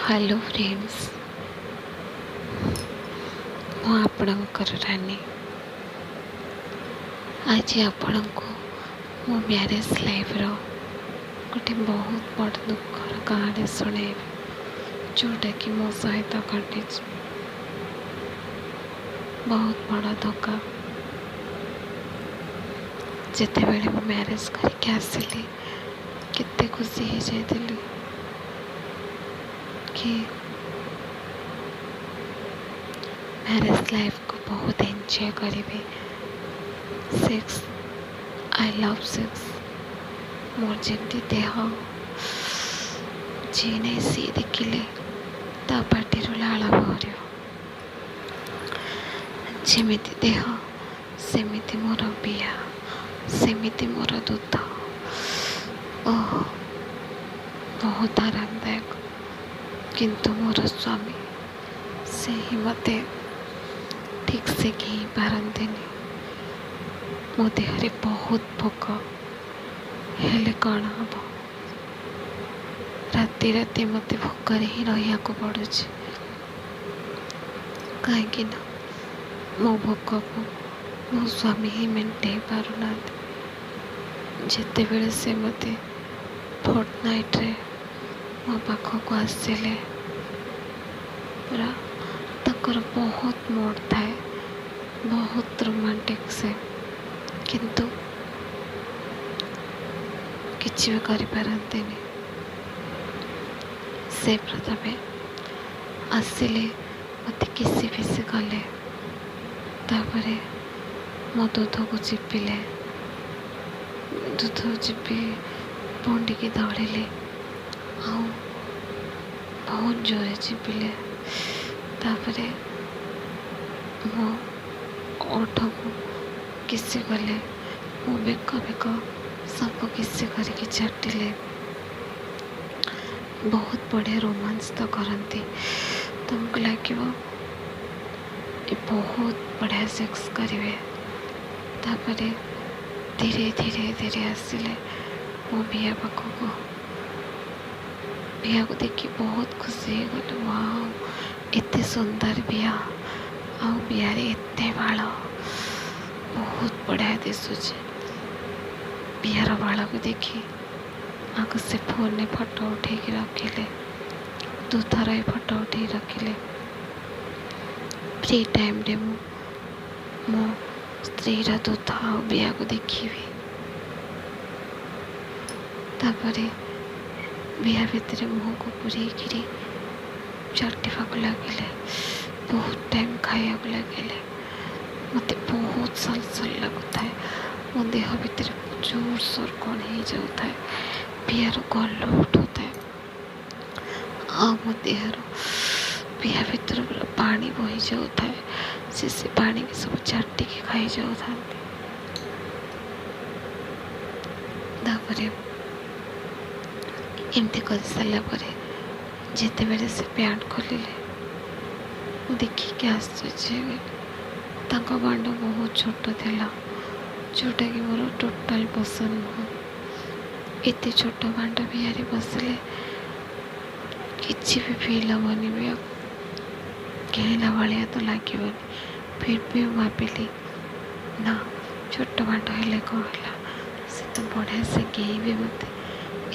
Hello friends, ମୁଁ ଆପଣଙ୍କର ରାନୀ। ଆଜି ଆପଣଙ୍କୁ ମୋ ମ୍ୟାରେଜ୍ ଲାଇଫ୍ର ଗୋଟେ ବହୁତ ବଡ଼ ଦୁଃଖର କାହାଣୀ ଶୁଣେଇବି, ଯେଉଁଟାକି ମୋ ସହିତ ଘଟିଛି। ବହୁତ ବଡ଼ ଧୋକା। ଯେତେବେଳେ ମୁଁ ମ୍ୟାରେଜ୍ କରିକି ଆସିଲି, କେତେ ଖୁସି ହେଇଯାଇଥିଲି କି ମ୍ୟାରେଜ୍ ଲାଇଫ୍କୁ ବହୁତ ଏନ୍ଜୟ କରିବି। Sex, I love sex. ମୋର ଯେମିତି ଦେହ, ଯିଏ ନାହିଁ ସିଏ ଦେଖିଲେ ତା ପାଟିରୁ ଲାଳ ବାହାରିବ। ଯେମିତି ଦେହ, ସେମିତି ମୋର ବିଆ, ସେମିତି ମୋର ଦୁଧ। ଓହ, ବହୁତ ଆରାମଦାୟକ। କିନ୍ତୁ ମୋର ସ୍ୱାମୀ, ସେ ହିଁ ମୋତେ ଠିକ୍ସେ ଗେହିଁ ପାରନ୍ତିନି। ମୋ ଦେହରେ ବହୁତ ଭୋକ ହେଲେ କ'ଣ ହେବ, ରାତି ରାତି ମୋତେ ଭୋକରେ ହିଁ ରହିବାକୁ ପଡ଼ୁଛି। କାହିଁକି ନା ମୋ ଭୋକକୁ ମୋ ସ୍ୱାମୀ ହିଁ ମେଣ୍ଟେଇ ପାରୁନାହାନ୍ତି। ଯେତେବେଳେ ସେ ମୋତେ ଫୋର୍ଥ ନାଇଟ୍ରେ ମୋ ପାଖକୁ ଆସିଲେ, ପୁରା ତାଙ୍କର ବହୁତ ମୁଡ଼୍ ଥାଏ, ବହୁତ ରୋମାଣ୍ଟିକ୍ ସେ, କିନ୍ତୁ କିଛି ବି କରିପାରନ୍ତିନି। ସେ ପ୍ରଥମେ ଆସିଲେ, ମୋତେ କିସି ଫିସି କଲେ, ତାପରେ ମୋ ଦୁଧକୁ ଚିପିଲେ, ଦୁଧ ଚିପି ପଣ୍ଡିକି ଧରିଲେ ଆଉ ବହୁତ ଜୋରେ ଚିପିଲେ। ତାପରେ ମୋ ଓଠକୁ କିସି କଲେ, ମୋ ବେକ ବେକ ସବୁ କିସି କରିକି ଚାଟିଲେ। ବହୁତ ବଢ଼ିଆ ରୋମାନ୍ସ ତ କରନ୍ତି, ତୁମକୁ ଲାଗିବ ଏ ବହୁତ ବଢ଼ିଆ ସେକ୍ସ କରିବେ। ତାପରେ ଧୀରେ ଧୀରେ ଧୀରେ ଆସିଲେ ମୋ ବିଆ ପାଖକୁ। ବିଆକୁ ଦେଖି ବହୁତ ଖୁସି ହେଇଗଲି। ୱାଓ, ଏତେ ସୁନ୍ଦର ବିଆ, ଆଉ ବିଆରେ ଏତେ ବାଳ, ବହୁତ ବଢ଼ିଆ ଦିଶୁଛି। ବିଆର ବାଳକୁ ଦେଖି ଆଗ ସେ ଫୋନ୍ରେ ଫଟୋ ଉଠେଇକି ରଖିଲେ, ଦୁଥର ଏ ଫଟୋ ଉଠେଇ ରଖିଲେ। ଫ୍ରି ଟାଇମ୍ରେ ମୁଁ ମୋ ସ୍ତ୍ରୀର ଦୁଧ ଆଉ ବିଆକୁ ଦେଖିବି। ତାପରେ ବିଆ ଭିତରେ ମୁହଁକୁ ପୂରେଇକିରି ଚାଟିବାକୁ ଲାଗିଲେ, ବହୁତ ଟାଇମ୍ ଖାଇବାକୁ ଲାଗିଲେ। ମୋତେ ବହୁତ ସଲସଲ ଲାଗୁଥାଏ, ମୋ ଦେହ ଭିତରେ ଜୋରସୋର କ'ଣ ହେଇଯାଉଥାଏ, ବିଆର ଗଲ ଉଠୁଥାଏ ଆଉ ମୋ ଦେହରୁ ବିଆ ଭିତରୁ ପୁରା ପାଣି ବୋହି ଯାଉଥାଏ। ସେ ପାଣିକି ସବୁ ଚାଟିକି ଖାଇଯାଉଥାନ୍ତି। ତାପରେ ଏମିତି କରିସାରିଲା ପରେ ଯେତେବେଳେ ସେ ପ୍ୟାଣ୍ଟ ଖୋଲିଲେ, ମୁଁ ଦେଖିକି ଆଶ୍ଚର୍ଯ୍ୟ ହେଇଗଲି। ତାଙ୍କ ବାଣ୍ଡ ବହୁତ ଛୋଟ ଥିଲା, ଯେଉଁଟାକି ମୋର ଟୋଟାଲ୍ ପସନ୍ଦ ନୁହଁ। ଏତେ ଛୋଟ ବାଣ୍ଡ ବିଆରେ ବସିଲେ କିଛି ବି ଫିଲ୍ ହେବନି, ବି ଆଉ ଗେହିଁଲା ଭଳିଆ ତ ଲାଗିବନି। ଫିର୍ ବି ମୁଁ ଭାବିଲି, ନା, ଛୋଟ ବାଣ୍ଡ ହେଲେ କ'ଣ ହେଲା, ସେ ତ ବଢ଼ିଆ ସେ ଗେହିଁବେ ମୋତେ,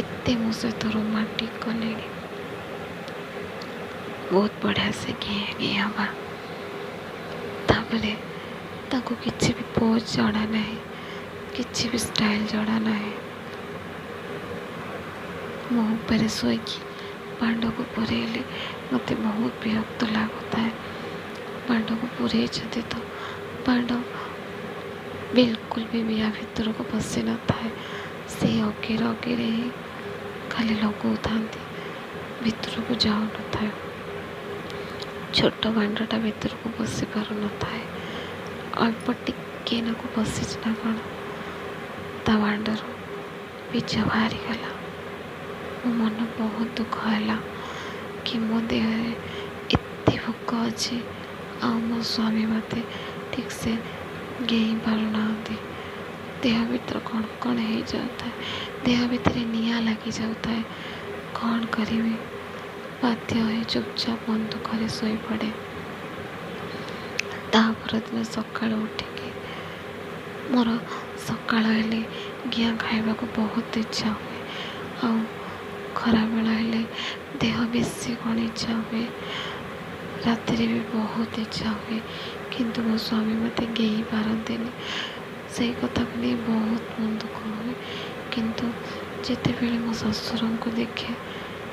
ଏତେ ମୋ ସହିତ ରୋମାଣ୍ଟିକ୍ କଲେଣି, ବହୁତ ବଢ଼ିଆ ସେ ଗେହିଁ ଗେହିଁ ହେବା। ତାପରେ ତାକୁ କିଛି ବି ପୋଜ୍ ଜଣା ନାହିଁ, କିଛି ବି ଷ୍ଟାଇଲ୍ ଜଣା ନାହିଁ। ମୋ ଉପରେ ଶୋଇକି ବାଣ୍ଡକୁ ପୂରେଇଲେ, ମୋତେ ବହୁତ ବିରକ୍ତ ଲାଗୁଥାଏ। ବାଣ୍ଡକୁ ପୂରେଇଛନ୍ତି ତ ବାଣ୍ଡ ବିଲକୁଲ ବି ବିଆ ଭିତରକୁ ପଶି ନଥାଏ। ସେ ଅଗିରେ ଅଗିରେ ହିଁ ଖାଲି ଲଗାଉଥାନ୍ତି, ଭିତରକୁ ଯାଉନଥାଏ। ଛୋଟ ବାଣ୍ଡଟା ଭିତରକୁ ପଶି ପାରୁନଥାଏ, ଅଳ୍ପ ଟିକେ ନାକୁ ପଶିଛି ନା କ'ଣ, ତା ବାଣ୍ଡରୁ ବୀଜ ବାହାରିଗଲା। ମୋ ମନ ବହୁତ ଦୁଃଖ ହେଲା କି ମୋ ଦେହରେ ଏତେ ଭୋକ ଅଛି ଆଉ ମୋ ସ୍ୱାମୀ ମୋତେ ଠିକ୍ସେ ଗେହିଁ ପାରୁନାହାନ୍ତି। ଦେହ ଭିତରେ କ'ଣ କ'ଣ ହେଇଯାଉଥାଏ, ଦେହ ଭିତରେ ନିଆଁ ଲାଗିଯାଉଥାଏ। କ'ଣ କରିବି? ବାଧ୍ୟ ହୋଇ ଚୁପଚାପ ମନ ଦୁଃଖରେ ଶୋଇପଡ଼େ। ତା ପରଦିନ ସକାଳୁ ଉଠିକି, ମୋର ସକାଳ ହେଲେ ଗିହା ଖାଇବାକୁ ବହୁତ ଇଚ୍ଛା ହୁଏ, ଆଉ ଖରାବେଳ ହେଲେ ଦେହ ବେଶୀ କ'ଣ ଇଚ୍ଛା ହୁଏ, ରାତିରେ ବି ବହୁତ ଇଚ୍ଛା ହୁଏ। କିନ୍ତୁ ମୋ ସ୍ୱାମୀ ମୋତେ ଗେହିଁ ପାରନ୍ତିନି, ସେଇ କଥାକୁ ନେଇ ବହୁତ ମନ ଦୁଃଖ ହୁଏ। କିନ୍ତୁ ଯେତେବେଳେ ମୋ ଶ୍ୱଶୁରଙ୍କୁ ଦେଖେ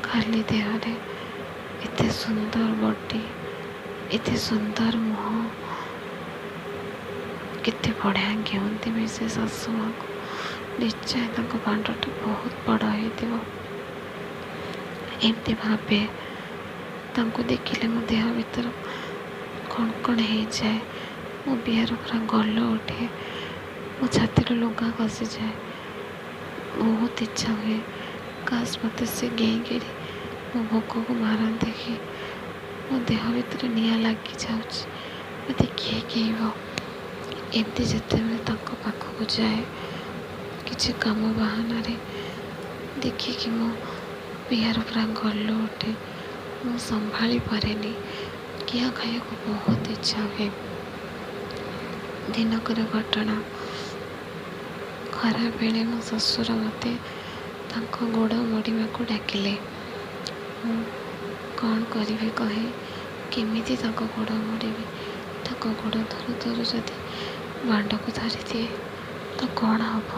ଖାଲି ଦେହରେ, ଏତେ ସୁନ୍ଦର ବଡି, ଏତେ ସୁନ୍ଦର ମୁହଁ, କେତେ ବଢ଼ିଆ ଗେହନ୍ତି ବି ସେ ଶାଶୁ ମାଆକୁ, ନିଶ୍ଚୟ ତାଙ୍କ ବାଣ୍ଡଟା ବହୁତ ବଡ଼ ହେଇଥିବ, ଏମିତି ଭାବେ। ତାଙ୍କୁ ଦେଖିଲେ ମୋ ଦେହ ଭିତର କ'ଣ କ'ଣ ହେଇଯାଏ, ମୋ ବିହାରୁ ପୁରା ଗଲ ଉଠେ, ମୋ ଛାତିରୁ ଲୁଗା ଖସିଯାଏ। ବହୁତ ଇଚ୍ଛା ହୁଏ, କାଶ ମୋତେ ସେ ଗେହିଁକିରି ମୋ ଭୋକକୁ ମାରନ୍ତେ କି। ମୋ ଦେହ ଭିତରେ ନିଆଁ ଲାଗିଯାଉଛି, ମୋତେ କିଏ ଗେହିବ? ଏମିତି ଯେତେବେଳେ ତାଙ୍କ ପାଖକୁ ଯାଏ କିଛି କାମ ବାହାନାରେ, ଦେଖିକି ମୋ ବିହାରୁ ପୁରା ଗଲ ଉଠେ, ମୁଁ ସମ୍ଭାଳି ପାରେନି। ଘିଅ ଖାଇବାକୁ ବହୁତ ଇଚ୍ଛା ହୁଏ। ଦିନକର ଘଟଣା, ଖରାବେଳେ ମୋ ଶ୍ୱଶୁର ମୋତେ ତାଙ୍କ ଗୋଡ଼ ମୋଡ଼ିବାକୁ ଡାକିଲେ। ମୁଁ କ'ଣ କରିବି କହେ? କେମିତି ତାଙ୍କ ଗୋଡ଼ ମୋଡ଼ିବି? ତାଙ୍କ ଗୋଡ଼ ଧରୁ ଧରୁ ଯଦି ବାଣ୍ଡକୁ ଧରିଦିଏ ତ କ'ଣ ହେବ?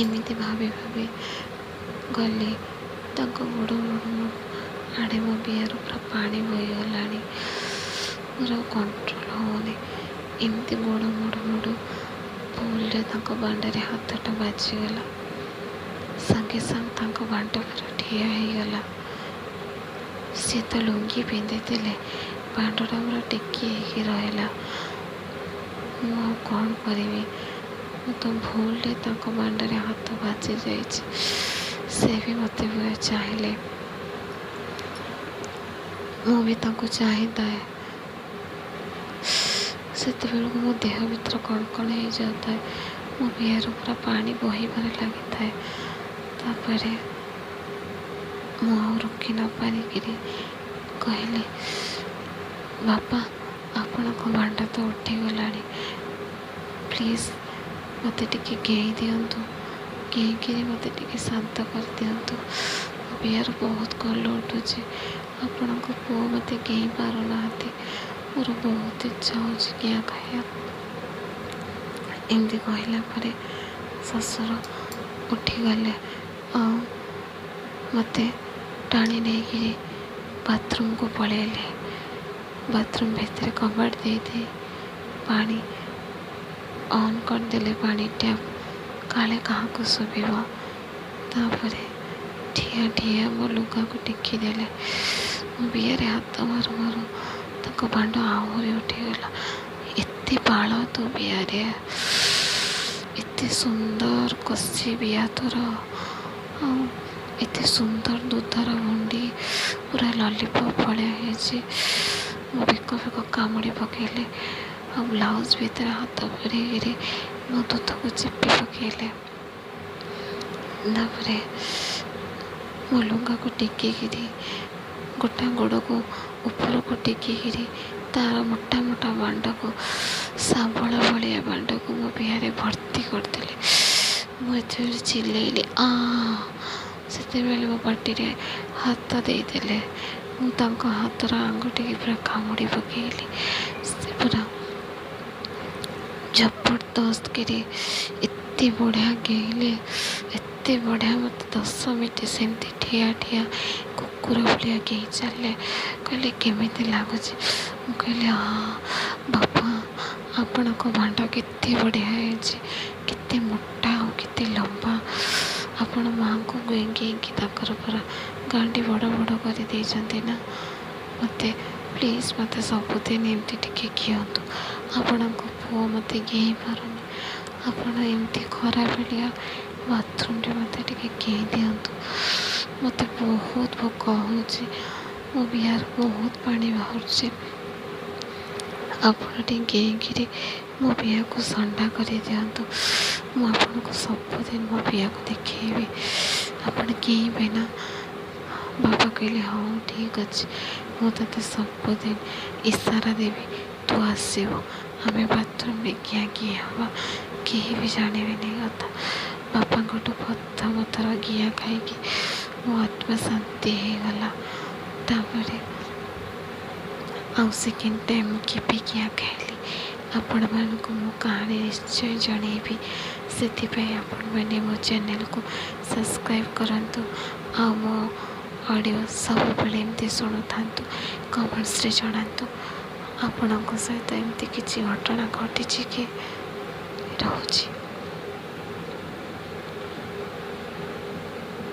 ଏମିତି ଭାବି ଭାବି ଗଲି। ତାଙ୍କ ଗୋଡ଼ ମୋଡ଼ୁ ମୋଡ଼ୁ ଆଡ଼େ ମୋ ବିହାରୁ ପୁରା ପାଣି ବୋହିଗଲାଣି, ମୋର ଆଉ କଣ୍ଟ୍ରୋଲ ହେଉନି। ଏମିତି ଗୋଡ଼ ମୋଡ଼ୁ ମୋଡ଼ୁ ଭୁଲରେ ତାଙ୍କ ବାଣ୍ଡରେ ହାତଟା ବାଜିଗଲା। ସାଙ୍ଗେ ସାଙ୍ଗେ ତାଙ୍କ ବାଣ୍ଡ ପୁରା ଠିଆ ହେଇଗଲା। ସିଏ ତ ଲୁଙ୍ଗି ପିନ୍ଧିଥିଲେ, ବାଣ୍ଡଟା ପୁରା ଟେକି ହେଇକି ରହିଲା। ମୁଁ ଆଉ କ'ଣ କରିବି? ମୁଁ ତ ଭୁଲରେ ତାଙ୍କ ବାଣ୍ଡରେ ହାତ ବାଜି ଯାଇଛି। ସେ ବି ମୋତେ ପୁରା ଚାହିଁଲେ, ମୁଁ ବି ତାଙ୍କୁ ଚାହିଁଥାଏ। ସେତେବେଳକୁ ମୋ ଦେହ ଭିତର କ'ଣ କ'ଣ ହେଇଯାଉଥାଏ, ମୋ ବିହାରୁ ପୁରା ପାଣି ବୋହିବାରେ ଲାଗିଥାଏ। ତାପରେ ମୁଁ ଆଉ ରୋକି ନ ପାରିକିରି କହିଲି, ବାପା, ଆପଣଙ୍କ ବାଣ୍ଡ ତ ଉଠିଗଲାଣି, ପ୍ଲିଜ୍ ମୋତେ ଟିକେ ଗେହିଁ ଦିଅନ୍ତୁ, ଗେହିଁକିରି ମୋତେ ଟିକେ ଶାନ୍ତ କରିଦିଅନ୍ତୁ। ମୋ ବିହାରୁ ବହୁତ ଗଲ ଉଠୁଛି, ଆପଣଙ୍କ ପୁଅ ମୋତେ ଗେହିଁ ପାରୁନାହାନ୍ତି, ମୋର ବହୁତ ଇଚ୍ଛା ହେଉଛି ଗିହା ଖାଇବାକୁ। ଏମିତି କହିଲା ପରେ ଶ୍ୱଶୁର ଉଠିଗଲେ ଆଉ ମୋତେ ଟାଣି ନେଇକିରି ବାଥରୁମ୍କୁ ପଳେଇଲେ। ବାଥରୁମ୍ ଭିତରେ କବାଟ ଦେଇ ଦେଇ ପାଣି ଅନ୍ କରିଦେଲେ, ପାଣି ଟ୍ୟାପ୍, କାଳେ କାହାକୁ ଶୁଭିବ। ତାପରେ ଠିଆ ଠିଆ ମୋ ଲୁଗାକୁ ଟେକିଦେଲେ। ମୋ ବିଆରେ ହାତ ମାରୁ ମାରୁ ତାଙ୍କ ବାଣ୍ଡ ଆହୁରି ଉଠିଗଲା। ଏତେ ବାଳ ତୋ ବିଆରେ, ଏତେ ସୁନ୍ଦର କଷି ବିଆ ତୋର, ଆଉ ଏତେ ସୁନ୍ଦର ଦୁଧର ଭୁଣ୍ଡି, ପୁରା ଲଲିପପ୍ ଭଳିଆ ହେଇଛି। ମୋ ବେକ ଫେକ କାମୁଡ଼ି ପକେଇଲେ ଆଉ ବ୍ଲାଉଜ୍ ଭିତରେ ହାତ ପୂରେଇକିରି ମୋ ଦୁଧକୁ ଚିପି ପକେଇଲେ। ତାପରେ ମୋ ଲୁଗାକୁ ଟେକିକିରି, ଗୋଟା ଗୋଡ଼କୁ ଉପରକୁ ଟେକିକିରି ତାର ମୋଟା ମୋଟା ବାଣ୍ଡକୁ, ଶାବଳ ଭଳିଆ ବାଣ୍ଡକୁ ମୋ ବିହାରେ ଭର୍ତ୍ତି କରିଦେଲେ। ମୁଁ ଏତେବେଳେ ଚିଲେଇଲି ଆ, ସେତେବେଳେ ମୋ ପାଟିରେ ହାତ ଦେଇଦେଲେ। ମୁଁ ତାଙ୍କ ହାତର ଆଙ୍ଗୁଠିକି ପୁରା କାମୁଡ଼ି ପକେଇଲି। ସେ ପୁରା ଜବରଦସ୍ତ କରି ଏତେ ବଢ଼ିଆ ଗେହିଲେ, ଏତେ ବଢ଼ିଆ, ମୋତେ 10 ମିନିଟ୍ ସେମିତି ଠିଆ ଠିଆ କୁକୁର ଭଳିଆ ଗେହି ଚାଲିଲେ। କହିଲେ, କେମିତି ଲାଗୁଛି? ମୁଁ କହିଲି, ହଁ ବାପା, ଆପଣଙ୍କ ବାଣ୍ଡ କେତେ ବଢ଼ିଆ ହେଇଛି, କେତେ ମୋଟା ଆଉ କେତେ ଲମ୍ବା। ଆପଣ ମାଆଙ୍କୁ ଗେହିଁ ଗେହିଁକି ତାଙ୍କର ପୁରା ଗାଣ୍ଡି ବଡ଼ ବଡ଼ କରିଦେଇଛନ୍ତି ନା? ମୋତେ ପ୍ଲିଜ୍, ମୋତେ ସବୁଦିନ ଏମିତି ଟିକେ ଗିହନ୍ତୁ। ଆପଣଙ୍କ ପୁଅ ମୋତେ ଗେହିଁ ପାରୁନି, ଆପଣ ଏମିତି ଖରାବେଳିଆ ବାଥରୁମ୍ରେ ମୋତେ ଟିକେ ଗେହିଁ ଦିଅନ୍ତୁ। ମୋତେ ବହୁତ ଭୋକ ହେଉଛି, ମୋ ବିହାରୁ ବହୁତ ପାଣି ବାହାରୁଛି, ଆପଣ ଟିକେ ଗେହିଁକିରି ମୋ ବିହାକୁ ଥଣ୍ଡା କରିଦିଅନ୍ତୁ। ମୁଁ ଆପଣଙ୍କୁ ସବୁଦିନ ମୋ ବିହାକୁ ଦେଖେଇବି। ଆପଣ ଗେହିଁବେ ନା? ବାପା କହିଲେ, ହଉ ଠିକ୍ ଅଛି, ମୁଁ ତୋତେ ସବୁଦିନ ଇସାରା ଦେବି, ତୁ ଆସିବୁ, ଆମେ ବାଥରୁମ୍ରେ ଘିଆଁ ଘିଇଁ ହେବା, କେହି ବି ଜାଣିବେନି କଥା। ବାପାଙ୍କଠୁ ପ୍ରଥମ ଥର ଘିଆଁ ଖାଇକି ମୋ ଆତ୍ମା ଶାନ୍ତି ହେଇଗଲା। ତାପରେ ଆଉ ସେକେଣ୍ଡ ଟାଇମ୍ ମୁଁ କେବେ ଘିଆଁ ଖାଇଲି, ଆପଣମାନଙ୍କୁ ମୋ କାହାଣୀ ନିଶ୍ଚୟ ଜଣେଇବି। ସେଥିପାଇଁ ଆପଣମାନେ ମୋ ଚ୍ୟାନେଲ୍କୁ ସବସ୍କ୍ରାଇବ୍ କରନ୍ତୁ ଆଉ ମୋ ଅଡ଼ିଓ ସବୁବେଳେ ଏମିତି ଶୁଣୁଥାନ୍ତୁ। କମେଣ୍ଟସରେ ଜଣାନ୍ତୁ, ଆପଣଙ୍କ ସହିତ ଏମିତି କିଛି ଘଟଣା ଘଟିଛି କି? ରହୁଛି।